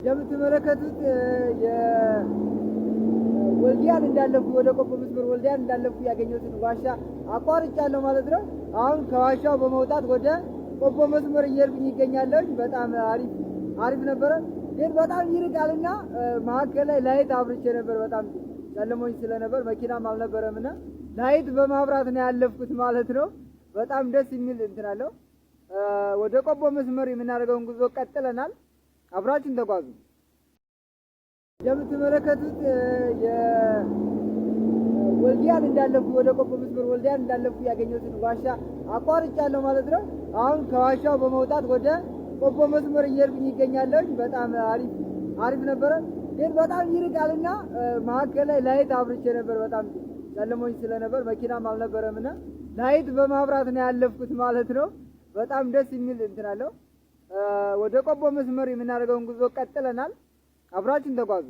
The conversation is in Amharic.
እንደምትመለከቱት ወልዲያን እንዳለፍኩ፣ ወደ ቆቦ መስመር ወልዲያን እንዳለፍኩ ያገኘሁትን ዋሻ አቋርጫለሁ ማለት ነው። አሁን ከዋሻው በመውጣት ወደ ቆቦ መስመር እየሄድኩኝ ይገኛለሁ። በጣም አሪፍ አሪፍ ነበረ፣ ግን በጣም ይርቃልና መካከል ላይ light አብርቼ ነበር። በጣም ጨልሞኝ ስለነበር መኪናም አልነበረምና light በማብራት ነው ያለፍኩት ማለት ነው። በጣም ደስ የሚል እንትን አለው። ወደ ቆቦ መስመር የምናደርገውን ጉዞ ቀጥለናል። አብራችን ተጓዙ። እንደምትመለከቱት ወልዲያን እንዳለፍኩ፣ ወደ ቆቦ መስመር ወልዲያን እንዳለፍኩ ያገኘሁትን ዋሻ አቋርጫለሁ ማለት ነው። አሁን ከዋሻው በመውጣት ወደ ቆቦ መስመር እየሄድኩኝ ይገኛለሁ። በጣም አሪፍ አሪፍ ነበረ፣ ግን በጣም ይርቃልና መካከል ላይ light አብርቼ ነበር። በጣም ጨልሞኝ ስለነበር መኪናም አልነበረምና light በማብራት ነው ያለፍኩት ማለት ነው። በጣም ደስ የሚል እንትን አለው። ወደ ቆቦ መስመር የምናደርገውን ጉዞ ቀጥለናል። አብራችን ተጓዙ።